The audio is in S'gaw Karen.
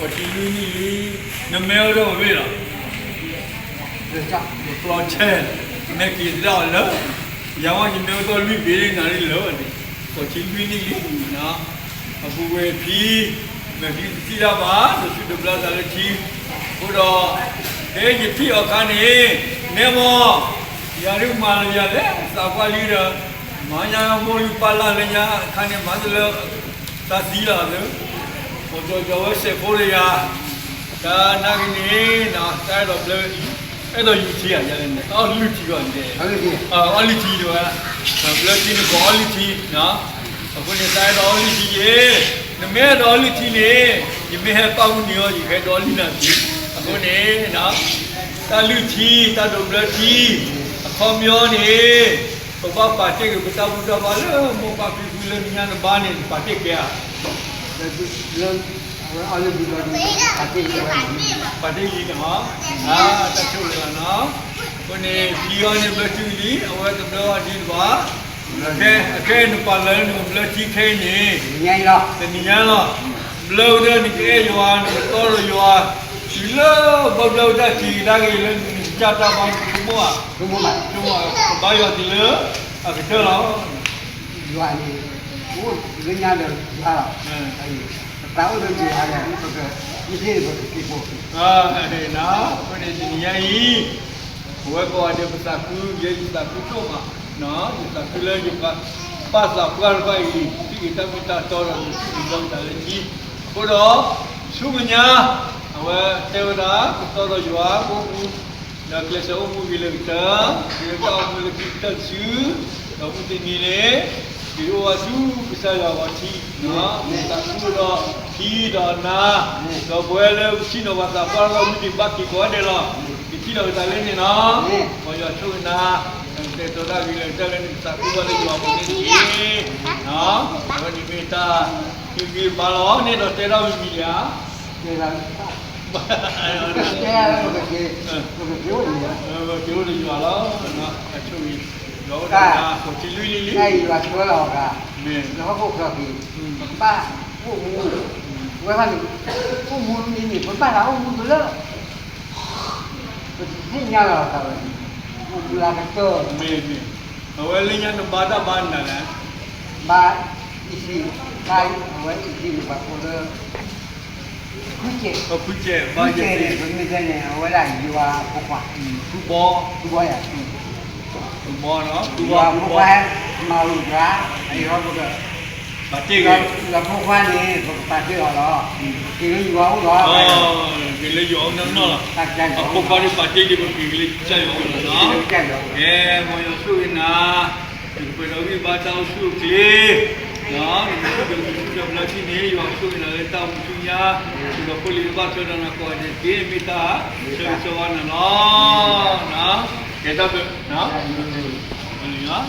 ဃိးဆံလွံၢ်နံၣ်လံ, နမ့ၢ်အိၣ်ဒီးမ့ၢ်လီၤ, ကျီဆဲ, မ့ၢ်က့ၤတၢ်အီၤလၢ, ယၤဝဲယမ့ၢ်အိၣ်ဒီးလွံၢ်ဘ့ၣ်လံနၤလံလၢာ်န့ၣ်, ဃိးဆံလွံၢ်နံၣ်လံ, အပူၤကွံာ်ဖံ, မ့ၢ်ဖံတထံၣ်တၢ်ဘၣ်, ဒီးဆူတဘျီသးလၢထံ, အဃိဒီး, ဖဲယထံၣ်အီၤခါန့ၣ်, နဲမီၢ်, ယၤဒ်မၤလၢယၤလဲၣ် သးပှၢ်လံဒီး, မၤညါမိၢ်လံပၢ်လၢ်လၢညါအခါန့ၣ် မၤတလၢ သးသံလီၤသၢ, ပှၤကၠီကၠီဝဲစဲးဖိဒီးယၤ, တၢ်နာ်က့ၤန့ၣ်, တၢ်အဲၣ်ဒိးဘျၢ, အဲၣ်ဒိးယူၤထံဧါ, ယၤန့ၣ် အီၣ်လုၢ်ထံဘၣ်န့ၣ်, အီၣ်လုၢ်ထံဒၣ်ဝဲ, ဘျၢထံန့ၣ် ကိးအီၣ်လုၢ်ထံ, အဃိန့ၣ် တၢ်အဲၣ်ဒိးအီၣ်လုၢ်ထံယ့ၣ်, နမ့ၢ်အဲၣ်ဒိးအီၣ်လုၢ်ထံန့ၣ်, ယမ့ၢ်ဟဲပာ်မူန့ၢ်အီၤ ယကဟဲဒိးအီၣ်လုၢ်နၤထံ, အဃိန့ၣ် တၢ်လုၢ်ထံ, တၢ်ဒိးဘျၢထံ, အခီပညီန့ၣ်, ပဘၣ်ပာ်တ့ၢ်က့ၤပတၢ်ဘူၣ်တၢ်ဘါလၢမိၢ်ပၢ်ဖံဖုလၢနညါနဘါန့ၣ် ပာ်တ့ၢ်က့ၤဧါ, ပာ်တ့ၢ်လံနီၤ, တၢ်ဆိၣ်ဂ့ၤလီၤနီၤ, အဃိန့ၣ် ဖံအီၤန့ၣ်ဘျၢထံလံ, အဝဲတဘျၢအီၤဒံးတဘၣ်, အခဲအံၤနပာ်လၢနကဘျၢထံခဲအံၤန့ၣ်, တနံၤညါလီၤ, ဘျၢဝဲဒၣ်နကအဲၣ်ယွၤ နကတီဒီးယွၤ, တုၤလၢဘၣ်ဘျၢဝဲဒၣ်ထံကဒါက့ၤလၢနကစၢ်တၢ်ဘါ နဆိကမိၣ်ဧါ, ဆိကမိၣ်, ကဘါယွၤတုၤလၢ, အကတၢၢ်လီၤ, ယွၤန့ၣ်, အိၣ်လၢညါဒီးယွၤလီၤ, ပသးအိၣ်လၢယွၤန့ၣ်, ပက, မ့ၢ်သ့ၣ်ပကက့ၤပိာ်က့ၤ, အဃိန့ၣ်တနံၤညါအံၤ, ပဝဲကိးဂၤဒဲးပသးခု, ယဲယသးခုဒိၣ်မး, ယသးခုလၢယပၢ်သးပှၢ်တဖၣ်အံၤ ထံၣ်က့ၤတၢ်မ့ၢ်တၢ်တီဒီး မ့ၢ်ထံၣ်က့ၤဒီးတၢ်လၢထံ, အဃိဒီး, ဆူမဲာ်ညါ, အဝဲတဲဝဲဒၣ် ကတီဒီးယွၤအိၣ်မူ, ဒီးကျဲးစၢးအိၣ်မူဂ့ၤလၢကတၢၢ်, ဒီးတၢ်အိၣ်မူလၢခံကတၢၢ်တစု, ဒီးမုၢ်တနံၤန့ၣ်, က့ၤအိၣ်ဝဲဆူကစၢ်ယွၤအဂီၤထံး, သးခုဒီး, ထံဒီးနၤ, ဒီးပဝဲလၢပထံၣ်န့ၢ်ပှၤသးပှၢ်လၢမုၢ်တနံၤဘၣ်က့ၤကိးဂၤဒဲးလီၤ, ကထံၣ်ဒီးကသးလၢန့ၣ်လီၤ, ပယွၤဆိၣ်ဂ့ၤနၤ, ကတဲာ်ကတီၤတၢ်ဂ့ၤလၢကတၢၢ်လၢနကသးခုဘၣ်လၢယွၤအပူၤန့ၣ်တက့ၢ်, အဝဲန့ၣ်မ့ၢ်တၢ်, ဟ့ၣ်ဂံၢ်ဘါလီၤ, န့ၣ်ဒီးတဲထီၣ်မံၤမံၤလံဧါ က့ၤအိၣ်ဒီးယွၤလီၤ, ဆိၣ်ဂ့ၤ, ယွၤအိၣ်ဒီးနၤ ဃိးဆံလွံၢ်နံၣ်လံ, တၢ်အံၤယွၤဆိၣ်လီၤအီၤဂၤ, မ့ၢ်, လၢဟီၣ်ခိၣ်ချၢက့ၤ, ပဘၣ်အိၣ်မူ, ဝဲခါန့ၣ်, အိၣ်မူမံၤန့ၣ် ပဘၣ်သးအိၣ်မူတလၢ ပတသ့ၣ်ညါလီၤသးဝဲ, အိၣ်မူလၢကတၢၢ်, မ့ၢ်မ့ၢ်, အဝဲလၢညါနဘါတၢ်ဘါနၤလဲၣ်, ဘါ, အံၤသံ, ဘါ, အဝဲအံၤသံန့ၣ်ပှၤကိးလၢ ဖုကဲး, ဖုကဲး, ဖုကဲးန့ၣ် ပမ့ၢ်တဲန့ၣ် အဝဲဒၣ်ယွၤအဖိခွါ, ဖုဘီ, ဖုဘီယၤ, ဖုဘီ, ယွၤအဖိခွါ, မၤဝံၤပှၤ, အံၤဟီပက, ပာ်တ့ၢ်ဂ့ၤ, ယွၤအဖိခွါန့ၣ် ပကပာ်တ့ၢ်အီၤလီၤ, က့ၤလၢယွၤအအိၣ်လီၤ, က့ၤလၢယွၤအအိၣ်နီၢ်နီၢ်လီၤ, အဖိခွါန့ၣ်ပာ်တ့ၢ်ဒ်ပက့ၤက့ၤလၢကစၢ်ယွၤအအိၣ်လီၤနီၤ, ကဲ, မ်ယွၤဆိၣ်ဂ့ၤနၤ နကပှဲၤဒီးဂံၢ်ဘါတၢ်အိၣ်ဆူၣ်အိၣ်ချ့, နကထံၣ်ဒီးမုၢ်ထူၣ်ဒီးဘျၢထံန့ၣ် ယွၤဆိၣ်ဂ့ၤနၤလၢတၢ်အိၣ်မူဆူညါ, ဒီးဖိလံၤတဖၣ်ဆၢဒီးနၤကိးဂၤဒဲးတက့ၢ်, မ့ၢ်တၢ်ဆၢဂ့ၤဆၢဝါနၤလီၤ, ကဲတၢ်ဘျုး,